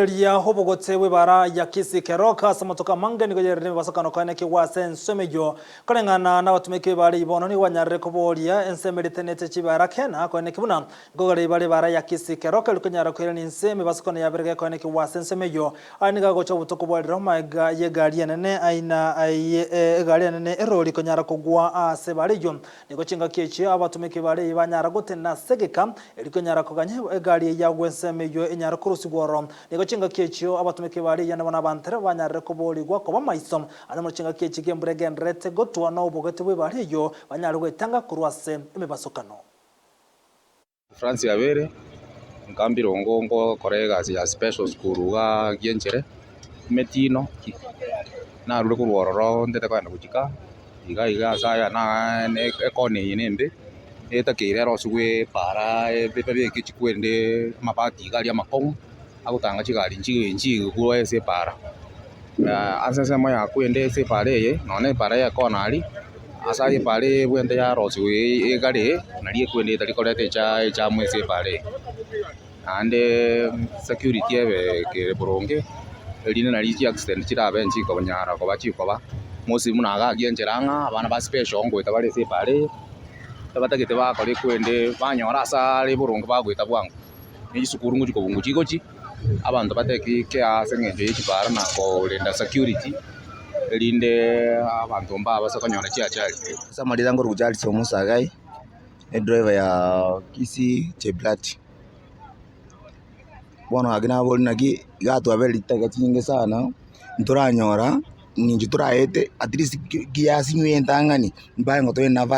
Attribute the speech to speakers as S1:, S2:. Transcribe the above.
S1: Eria obogote bw'ebara ya Kisii Keroka ase amatuko amange nigo yerire emebasokano koenekigwa ase ensemo eyio. Koreng'ana nabatumeki b'ebara eyio bono nigo banyarire koboria ensemo eria etenenete chibara kena koeneki buna nkogera ebara ebara ya Kisii Keroka eri konyara koirania inse emebasokano yabere gekoenekigwa ase ensemo eyio. Aya nigo agocha obotuko bwa rero magega y'egari enene aina egari enene erori konyara kogwa ase ebara eyio. Nigo chingaki echio abatomeki baria eyio banyara gotenena ase egeka, erio konyara koganya egari eyio agwo ensemo eyio enyare korusigwa ororo. Nigo chingaki echio abatomeki baria eyio nabo nabantere banyarire koboorigwa koba maiso. Ande mono chingaki echi ki'embura egendererete gotwa na obogete bw'ebari eyio, banyare gwetanga korwa ase emebasokano.
S2: Francis Abere, nkambire ongo ngokora egasi ya special school igaa Gianchere, emetino, narure korwa ororo ntete kogenda gochika, iga iga ase aya na ekona eye nembe, etakeire erosigwe epaara babeke chikwende amabati iga aria amakong'u, agotanga chigari nchigwa ase epaara. Ase ensemo ya kwende ase epaara eye, nonya na epaara ya ekona aria, ase aye epaara eye ebwenerete yarosiwa egare naria ekwende etari koreta echamu ase epaara eye. Naende security ebe kere boronge, erinde nari chiaccident chirabe nchikonyara koba chikoba, mostly buna iga aria enchera ng'a abana ba special ngoeta bare ase epaara eye, ebatagete bakora ekwende banyora ase are boronge bagoeta bwango, ne chisukuru ngochi kobungu chigochi. Abanto bateki care ase eng'encho ye chibara na korenda security, erinde abanto mbabase konyora chiachari.
S3: Ase amarita nkorokwa Charles Omosagai, edriver ya Kisii Cheblati. Bono gaki naboria naki iga twabeire ritaka chinyinge sana, ntoranyora eng'encho toraete at least kiasinywe entang'ani mpaka tore nafasi.